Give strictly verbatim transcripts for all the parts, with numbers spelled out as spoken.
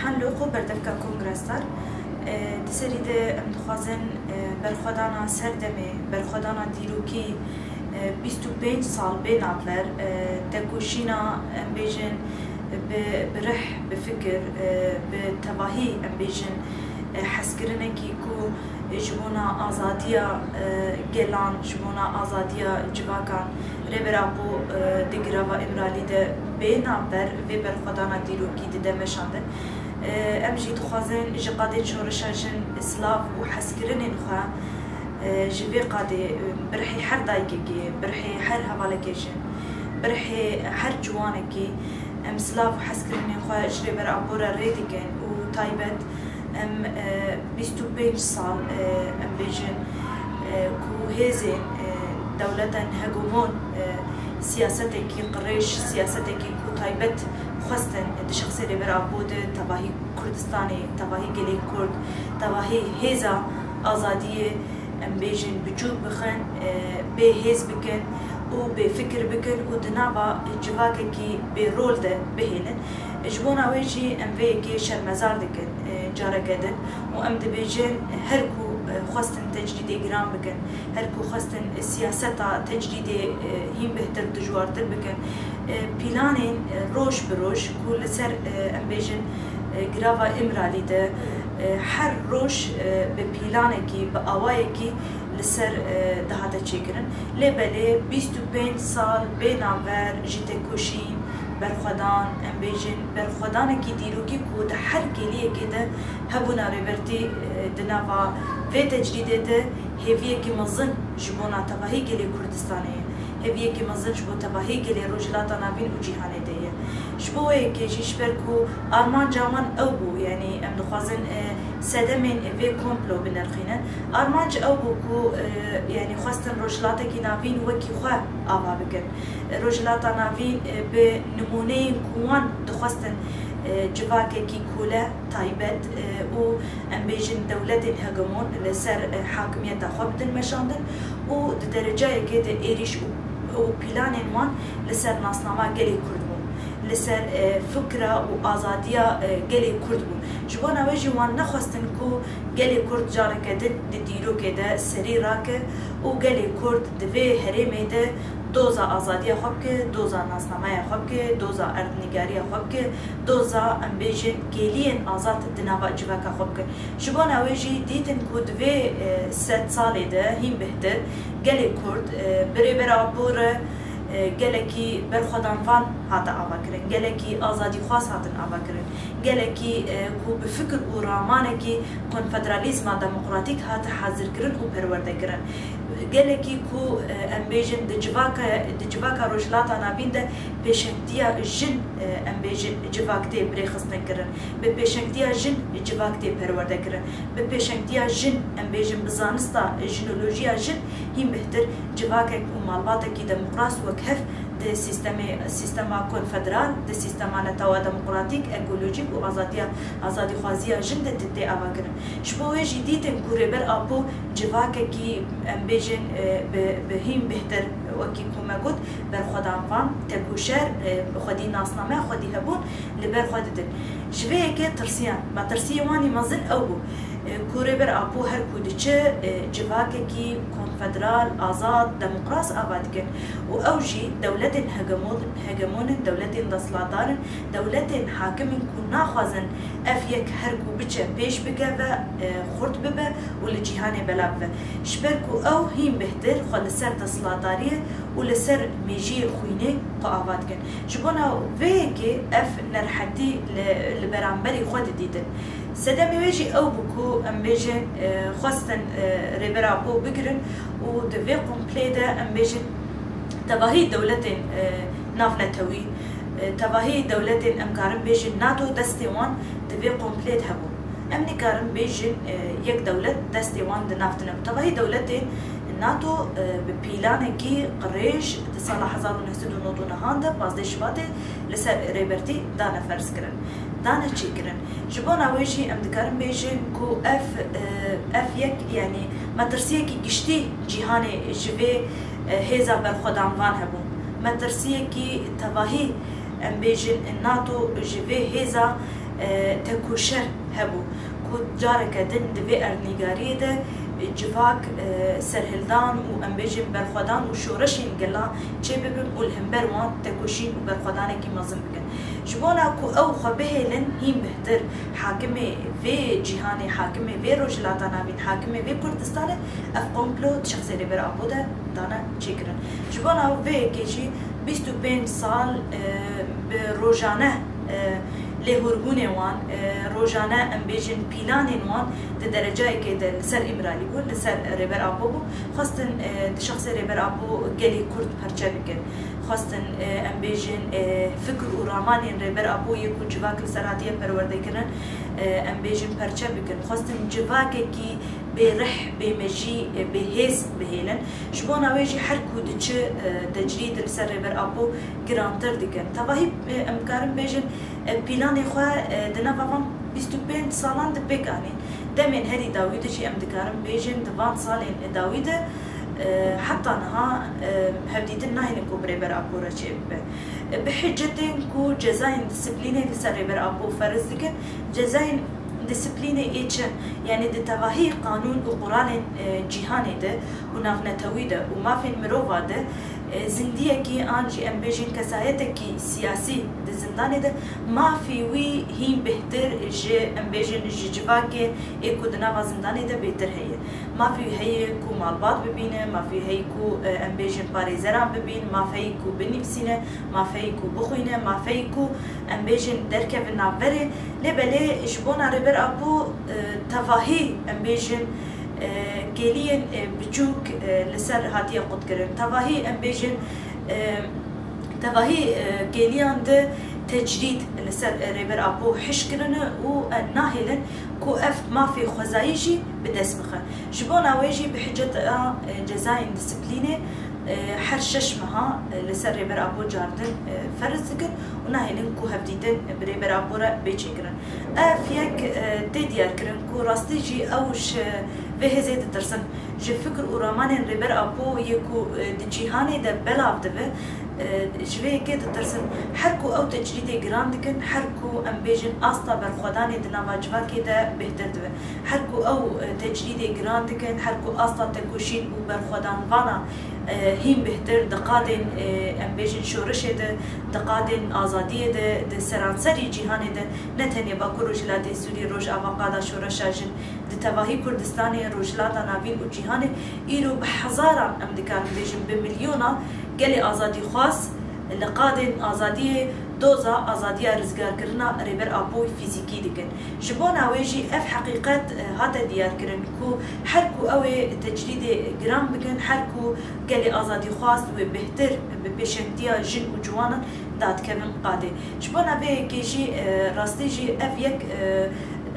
Helo xwe berdevka Kongrestar. E, di serî de em dixwazin, e, berxwedana serdemê, berxwedana dîrokî, e, bîst û pênc sal bê navber, e, tekoşîna, em bêjin, bi, bi rih, bi fikir, e, bi tevahî, em bêjin, e, hezkirinekî ku ji bona azadiya, e, gelan, ji bona azadiya civakan Rêber Apo, e, di girava Îmralî de bê navber vê berxwedana dîrokî dide meşandin. E, em jî dixwazin ji qadên şoreşa jin silav û hezkirinên xwe, e, ji vê qadê, e, bi rihê her dayikekê, bi rihê her hevalekê jin, bi rihê her ciwanekî em silav û hezkirinên xwe ji Rêber Apo re rê dikin û taybet em, e, bîst û pênc sal, e, em bêjin, e, ku hêzên, e, dewletên hegemon, e, siyasetekî qirêj, siyasetekî ku taybet xwestin di şexsê Rêber Apo de tevahî Kurdistanê, tevahî gelê Kurd, tevahî hêza azadiyê, em bêjin, biçûk bixin, e, bê hêz bikin û bê fikir bikin û di nava civakekî bê rol de bihêlin. Ji bona wê jî em vê yekê şermezar dikin, e, careke din û em dibêjin, her ku, e, xwestin tecrîdê giran bikin, her ku xwestin siyaseta tecrîdê, e, hîn bihtir, dijwartir bikin, e, pîlanên, e, roj bi roj ku li ser, e, em bêjin, e, girava Îmralî de, e, her roj, e, bi pîlanekî, bi awayekî li ser, e, dihate çêkirin. Lê belê bîst û pênc sal bê navber ji têkoşîn, berxwedan, em bêjin, berxwedanekî dîrokî ku di her kêliyekê de hebûna Rêbertî, e, di nava vê tecrîdê de hêviyekî mezin ji bona tevahî gelê Kurdistanê ye. Hêviyekî mezin ji bo tevahî gelê Rojhilata Navîn û cîhanê de ye. Ji bo wê yekê jî, ji ber ku armanca wan ew bû, yanî em dixwazin, e, sedemên vê komplo binirxînin. Armanc ew bû ku, e, yanî xwestin Rojhilatekî Navîn wekî xwe ava bikin. Rojhilata Navîn, e, bi nimûneyên ku wan dixwestin, e, civakekî kole, taybet, e, û em bêjin dewletên hegemon li ser, e, hakimiyeta xwe bidin meşandin û di derecayekê de êrîş û, û pîlanên wan li ser nasnama gelê Kurd bûn, li ser, e, fikra û azadiya, e, gelê Kurd bûn. Ji bona wê jî wan nexwestin ku gelê Kurd careke din di dîrokê de serî rake û gelê Kurd di vê herêmê de doza azadiya xwe bike, doza nasnameya xwe bike, doza erdnîgariya xwe bike, doza, em bêjin, kêliyên azad di nava civaka xwe bike. Ji bona wê jî dîtin ku di vê, e, sed salê de hîn bihtir gelê Kurd, e, bi Rêber Apo re, e, gelekî berxwedanvan hate avakirin, gelekî azadîxwaz hatin avakirin, gelekî, e, ku bi fikir û ramanekî konfederalîzma demokratîk hate hazirkirin û perwerdekirin. Gelekî ku, e, em bêjin di civaka, di civaka Rojhilata Navîn de pêşengtiya jin, e, em bêjin civak tê birêxistin kirin. Bi pêşengtiya jin civak tê perwerde kirin. Bi pêşengtiya jin, em bêjin bi zanista jinolojiya jin hîn bihtir civakek û malbatekî demokras wek hev di sîstemê, sîstema konfederal, di sîstema netewa demokratîk, ekolojîk û azadiya, azadîxwaziya jin de tê avakirin. Ji bo wê jî dîtin ku Rêber Apo civakekî, em bêjin, e, bi, bi hîn bihtir, wekî ku me got, berxwedanvan, tekoşer, e, xwedî nasname, xwedî hebûn li ber xwe didin. Ji vê yekê tirsiyan. Metirsiyê wan î mezin ew bû, e, ku Rêber Apo her ku diçe, e, civakekî konfederal, azad, demokras ava dikin û ew jî dewletên hegemon-, hegemon in, dewletên desthilatdar in, dewletên hakim in ku naxwazin ev yek her ku biçe pêş bikeve, e, xurt bibe û li cîhanê belav bibe. Ji ber ku ew hîn bihtir xwe li ser desthilatdariyê û li ser mêjiyê xwînê xwe ava dikin. Ji bona vê yekê ev nerehetî li, li beramberî xwe didîtin. Sedemê wê jî ew bû ku em bêjin, e, xwestin, e, Rêber Apo bigirin û di vê komplê de em bêjin tevahî dewletên, e, navnetewî, e, tevahî dewletên em karin bêjin NATO destê wan di vê komplê de hebû. Em nikarin bêjin, e, yek dewlet destê wan di nav de nebû. Tevahî dewletên NATO, e, bi pîlanekî qirêj di sala hezar û neh sed û nod û nehan de, pazdeh Şibatê, li ser Rêbertî dane ferzkirin, dane çêkirin. Ji bona wê jî em dikarin bêjin ku ev, e, ev yek, yanî metirsiyekî giştî cîhanê ji vê, e, hêza berxwedanvan hebû. Metirsiyekî tevahî, em bêjin, NATO ji vê hêza e, tekoşer hebû ku careke din di vê erdnîgariyê de, e, civak, e, serhildan û em bêjin berxwedan û şoreşên gelan çêbibin û li hember wan tekoşîn û berxwedanekî mezin bikin. Ji bona ku ew xwe bihêlin hîn bihtir hakimê vê cîhanê, hakimê vê Rojhilata Navîn, hakimê vê Kurdistanê, ev komplo di şexsê Rêber Apo de dane çêkirin. Ji bona vê yekê jî bîst û pênc sal, e, bi rojane, e, lêhûrbûnê wan, e, rojane em bêjin pîlanên wan di derecayekê de li ser Îmralî bû, li ser Rêber Apo bû. Xwestin, e, di şexsê Rêber Apo gelê Kurd perçe bikin. Xwestin, e, em bêjin, e, fikr û ramanên Rêber Apo yê ku civak li ser hatiye perwerdekirin, e, em bêjin perçe bikin. Xwestin civakekî bêrih, bêmejî, e, bêhêz bihêlin. Ji bona wê jî her ku diçi, e, tecrîd li ser Rêber Apo girantir dikin. Tevahî, e, em dikarin bêjin, e, pîlanê xwe, e, di nava van bîst û pênc salan de pêk anîn. Demên herî dawî de jî em dikarin bêjin, di van salên dawî de, e, heta niha, e, hevdîtin nahêlin ku bi Rêber Apo re çêbibe. E, bi hicetên ku cezayên disiplînê li ser Rêber Apo ferz dikin, cezayên disiplînê ê çi, yanî di tevahî qanûn û quralên, e, cîhanê de û navnetewî de û mafên mirova de, e, zindiyekî an jî em bêjin kesayetekî siyasî di zindanê de mafê wî hîn bêhtir ji, em bêjin, ji civakê ê ku di nava zindanê de bêtir heye. Mafê wî heye ku malbat bibîne, mafê wî heye ku, e, em bêjin parêzeran bibîn, mafê heye ku binivîsîne, mafê heye ku bixwîne, mafê heye ku em bêjin derkevin navberê. Lê belê ji bona Rêber Apo, e, tevahî em bêjin, e, kêliyên, e, biçûk, e, li ser hatiye qutkirin. Tevahî em bêjin, e, tevahî, e, kêliyan de tecrîd li ser, e, Rêber Apo hişk kirine û, e, nahêlin ku ev mafê xwezayî jî bi dest bixe. Ji bona wê jî bi hiceta, e, cezayên disiplînê, e, her şeş meha, e, li ser Rêber Apo cardin, e, ferz dikin û nahêlin ku hevdîtin bi Rêber Apo re bê çêkirin. Ev yek, e, tê diyarkirin ku rastî jî ew ji vê hêzê ditirsin. Ji fikr û ramanên Rêber Apo yê ku, e, di cîhanê de belav dibe, e, ji vê yekê ditirsin. Her ku ew tecrîdê giran dikin, her ku em bêjin asta berxwedanê di nava civakê de bêhtir dibe. Her ku ew, e, tecrîdê giran dikin, her ku asta tekoşîn û berxwedanvana, e, hîn bêhtir di qadên, e, em bêjin şoreşê de, di qadên azadiyê de, di seranserî cîhanê de, ne tenê Bakur Rojhilatê Sûrî, Rojava qada şoreşa jin, di tevahî Kurdistanê, Rojhilata Navîn û cîhanê, îro bi hezaran, em dikarin bêjin bi milyona gelê azadîxwaz li qadên azadiyê, doza azadiya rizgarkirina Rêber Apoyî fîzîkî dikin. Ji bona wê jî ev heqîqet, e, hate diyarkirin ku her ku ew ê tecrîdê giran bikin, her ku gelê azadîxwaz wê bêhtir bi pêşengtiya jin û ciwanan dadikevin qadê. Ji bona vê yekê jî, e, rastî jî ev yek, e,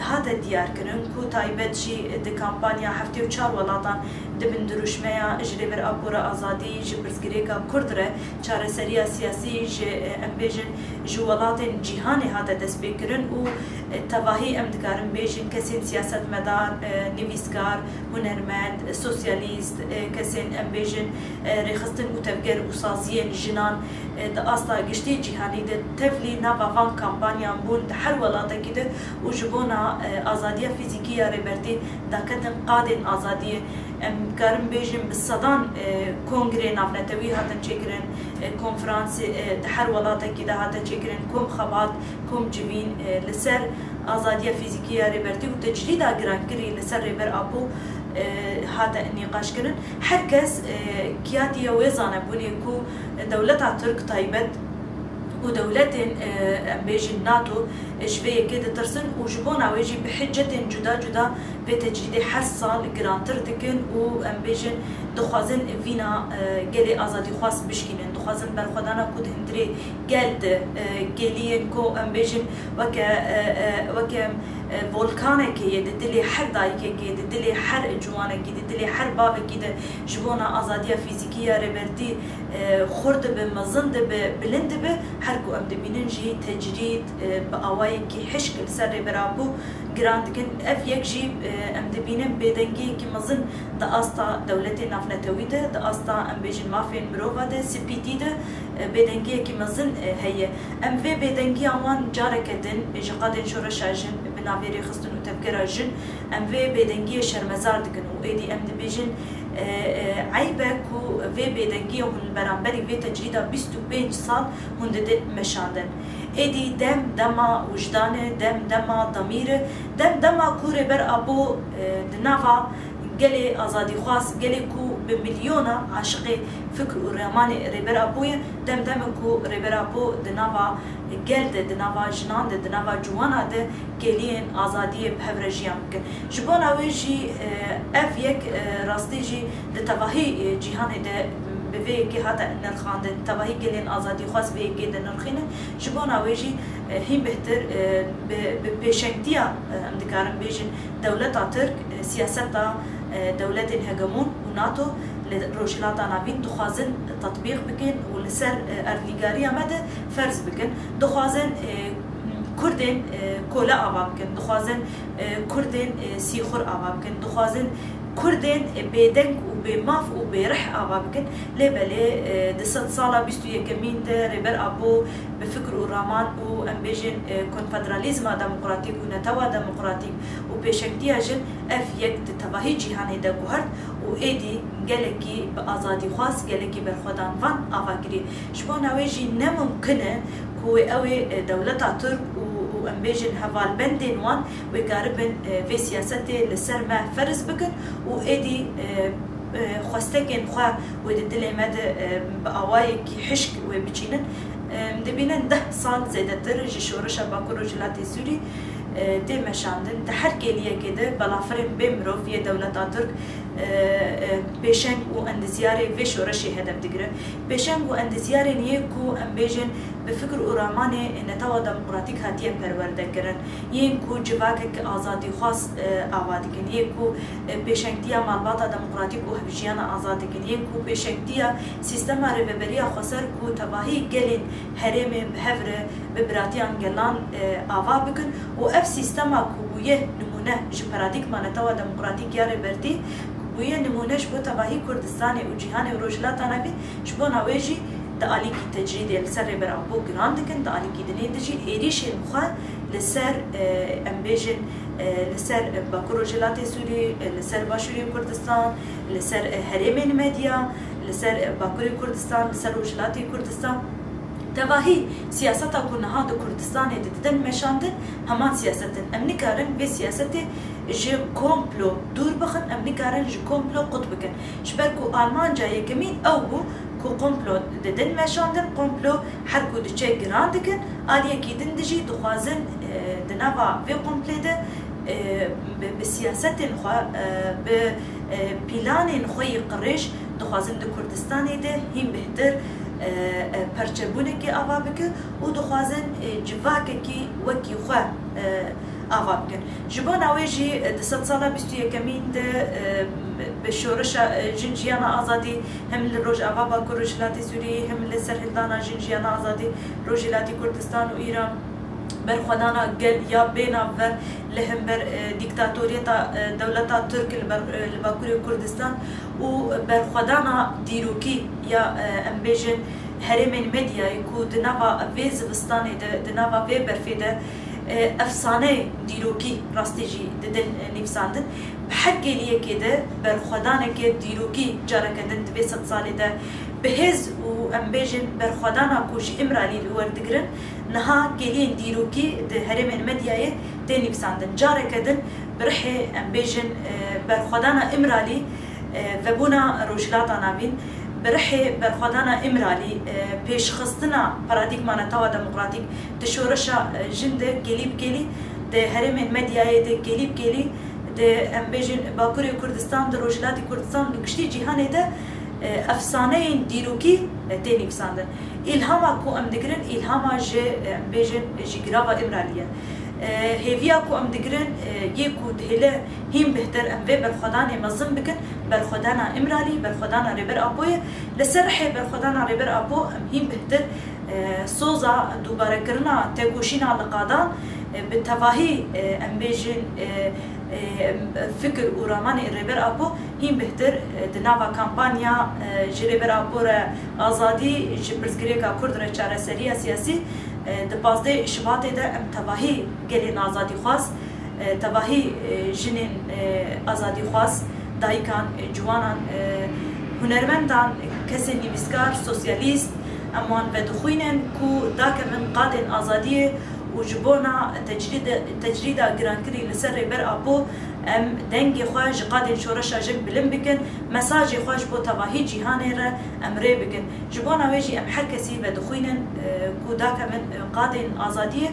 hate diyarkirin ku taybet jî di kampanya heftê û çar welatan di bin dirûşmeya Ji Rêber Apo re Azadî, ji pirsgirêka Kurd re çareseriya siyasî, ji, e, em bêjin, ji welatên cîhanê hate destpêkirin û, e, tevahî em dikarin bêjin kesên siyasetmedar, e, nivîskar, hunermend, sosyalîst, e, kesên em bêjin, e, rêxistin û tevger û saziyên jinan, e, di asta giştî cîhanî de tevlî nava van kampanyan bûn di her welatekî de û ji bona, e, azadiya fîzîkî ya Rêbertî daketin qadên azadiyê. Em karin bêjin bi sedan, e, kongrê navnetewî hatin çêkirin, e, konferansê, e, di her welatekî de hate çêkirin, kom xebat, kom civîn, e, li ser azadiya fîzîkî ya Rêbertî û tecrîda girankirî li ser Rêber Apo, e, hate nîqaşkirin. Her kes, e, kiyatiye wê zanebûnê ku dewleta Tirk taybet û dewletên, e, em bêjin NATO, e, ji vê yekê ditirsin û ji bona wê jî bi hicetên cuda cuda vê tecrîdê her sal girantir dikin û em bêjin dixwazin vîna, e, gelê azadîxwaz bişkînin, dixwazin berxwedana ku di hundirê gel de, e, kêliyên ku em bêjin weke, e, e, weke, e, volkanekê ye di dilê her dayikekê, di dilê her ciwanekî, di dilê her bavekî de ji bona azadiya fîzîkî ya Rêbertî, e, xurt dibe, mezin dibe, bilind dibe, her ku em dibînin jî tecrîd, e, bi awayekî hişk li ser Rêber Apo giran dikin. Ev yek jî, e, em dibînin bêdengiyekî mezin di asta dewletê navnetewî de, di asta, em bêjin, mafên mirova de, C P T de, bêdengiyekî mezin heye. Em vê bêdengiya wan careke din ji qadên şoreşa jin bi navê rêxistin û tevgera jin, em vê bêdengiyê şermezar dikin û êdî em dibêjin, e, e, eyb e ku vê bêdengiyê hûn li beramberî vê tecrîda bîst û pênc sal hûn didin meşandin. Êdî dem dema wijdan e, dem dema demîr e, dem dema ku Rêber Apo, e, di nava gelê azadîxwaz, gelê ku bi milyona aşiqê fikr û ramanê Rêber Apo ye, dem dem e ku Rêber Apo di nava gel de, di nava jinan de, di nava ciwana de kêliyên azadiyê bi hev re jiyan bikin. Ji bona wê jî, e, ev yek, e, rastî jî di tevahî, e, cîhanê de bi vê yekê hate nirxandin. Tevahî gelên azadîxwaz vê yekê dinirxînin. Ji bona wê jî, e, hîn bêhtir, e, bi, bi pêşengtiya, e, em dikarin bêjin, dewleta Tirk, e, siyaseta, e, dewletên hegemon û nato li Rojhilata Navîn dixwazin tetbîq bikin û li ser, e, erdnîgariya me de ferz bikin. Dixwazin, e, Kurdên, e, kole ava bikin, dixwazin, e, Kurdên, e, sîxur ava bikin, dixwazin Kurdên, e, bêdeng û bêmaf û bêrih ava bikin. Lê belê, e, di sedsala bîst û yekemîn de Rêber Apo bi fikr û raman û, em bêjin, e, konfederalîzma demokratîk û netewa demokratîk û pêşengtiya jin ev yek di tevahî cîhanê de guhert û êdî gelekî bi azadîxwaz, gelekî berxwedanvan ava kirî. Ji bona wê jî ne mumkin e ku wê ew ê, e, dewleta Tirk û, û em bêjin hevalbendên wan wê karibin, e, vê siyasetê li ser me ferz bikin û êdî, e, e, xwestekên xwe wê di dilê me de, e, bi awayekî hişk wê biçînin. E, em dibînin deh sal zêdetir ji şoreşa Bakur Rojhilatê Sûrî, e, tê meşandin. Di her kêliyekê de balafirên bê mirov yê dewleta Tirk, e, e, pêşeng û endizyarê vê şoreşê hedef digirin. Pêşeng û endizyarên yê ku em bêjin bi fikr û ramanê netewa demokratîk hatiye perwerdekirin, yên ku civakek azadîxwaz, e, ava dikin, yê ku, e, pêşengtiya malbata demokratîk û hevjiyana azad dikin, yê ku pêşengtiya sîstema rêveberiya xweser ku tevahî gelên herêmê bi hev re bi biratiyan gelan, e, ava bikin û ev sîstema ku bûye nimûne ji paradîgma netewa demokratîk ya Rêbertî, ku bûye nimûne ji bo tevahî Kurdistanê û cîhanê û Rojhilata Navîn, ji bona wê jî di alîkî tecrîdê li ser Rêber Apo giran dikin, di alîkî dinê de jî êrîşên xwe li ser, e, em bêjin, e, li ser Bakur Rojhilatê Sûrî, e, li ser Başûrê Kurdistan, li ser, e, herêmên medya, li ser, e, Bakurê Kurdistan, li ser Rojhilatê Kurdistan. Tevahî siyaseta ku niha di Kurdistanê de didin meşandin, heman siyaset in. Em nikarin vê siyasetê ji komplo dûr bixin, em nikarin ji komplo qut bikin. Ji ber ku armanca yekemîn ew bû ku komplo didin meşandin, komplo her ku diçe giran dikin, aliyekî din de jî dixwazin, e, di nava vê komplê de, e, bi, bi siyasetên xwe, e, bi, e, pîlanên xwe yê qirêj dixwazin di Kurdistanê de hîn bêhtir, e, e, perçebûnekê ava bike û dixwazin, e, civakekî wekî xwe, e, ava bikin. Ji bona wê jî, e, di sedsala bîst û yekemîn de, e, bi şoreşa, e, jin jiyana azadî hem li Rojava Bakur Rojhilatê Sûrî, hem li serhildana jin jiyana azadî Rojhilatê Kurdistan û Îran, berxwedana gel ya bênavber li hember, e, dîktatoriyeta, e, dewleta Tirk li ber, e, li Bakurê Kurdistan û berxwedana dîrokî ya, e, em bêjin herêmên medyayê ku di nava vê zivistanê de, di nava vê berfê de, e, efsaneyê dîrokî rastî jî didin, e, nivîsandin. Bi her kêliyekê de berxwedaneke dîrokî careke din di vê sedsalê de bi hêz û em bêjin berxwedana ku ji Îmralî li wer digirin, niha kêliyên dîrokî di herêmên medyayê tê nivîsandin. Careke din bi rihê, em bêjin, e, berxwedana Îmralî, e, vebûna Rojhilata Navîn, bi rihê berxwedana Îmralî, e, pêşxistina paradîgma netewa demokratîk di şoreşa, e, jin de kêlî bi kêlî, di herêmên medyayê de kêlî bi kêlî, di, em bêjin, Bakurê Kurdistan, di Rojhilatê Kurdistan, di giştî cîhanê de, e, efsaneyên dîrokî, e, tê nivîsandin. Îlhama ku em digirin, îlhama ji, e, em bêjin, ji girava Îmralî ye. E, hêviya ku em digirin, e, yê ku dihêle hîn bêhtir em vê berxwedanê mezin bikin, berxwedana Îmralî, berxwedana Rêber Apo ye. Li ser rihê berxwedana Rêber Apo em hîn bêhtir, e, soza dûbarekirina têkoşîna li qadan, Bi tevahî, e, em bêjin, e, e, fikir û ramanê Rêber Apo hîn bihtir, e, di nava kampanya, e, ji Rêber Apo re azadî, ji pirsgirêka Kurd re çareseriya siyasî, e, di pazdeh Şibatê de em tevahî gelên azadîxwaz, e, tevahî, e, jinên, e, azadîxwaz, dayikan, e, ciwanan, e, hunermendan, kesên nivîskar, sosyalîst, em wan vedixwînin ku dakevin qadên azadiyê û ji bona tecrîde-, tecrîda girankirî li ser Rêber Apo em dengê xwe ji qadên şoreşa jin bilind bikin, mesajê xwe ji bo tevahî cîhanê re em rê bikin. Ji bona wê jî em her kesî vedixwînin, e, ku dakevin, e, qadên azadiyê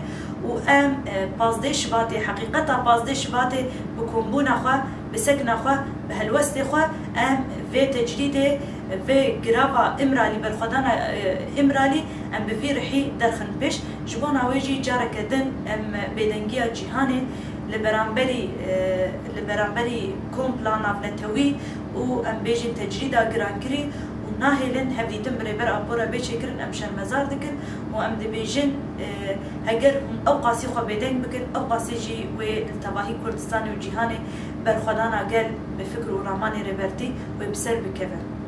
û em, e, pazdeh Şibatê, heqîqeta pazdeh Şibatê bi kombûna xwe, bi sekna xwe, bi helwestê xwe em vê tecrîdê, vê girava Îmralî, berxwedana, e, Îmralî em bi vî rihî derxin pêş. Ji bona wê jî careke din em bêdengiya cîhanê li beramberî, e, li beramberî kompla navnetewî û em bêjin tecrîda girankirî û nahêlin hevdîtin bi Rêber Apo re bê çêkirin, em şermezar dikin û em dibêjin, e, heger hûn ew qasî xwe bêdeng bikin, ew qasî jî wê li tevahî Kurdistanê û cîhanê berxwedana gel bi fikr û ramanê Rêbertî wê bi ser bikevin.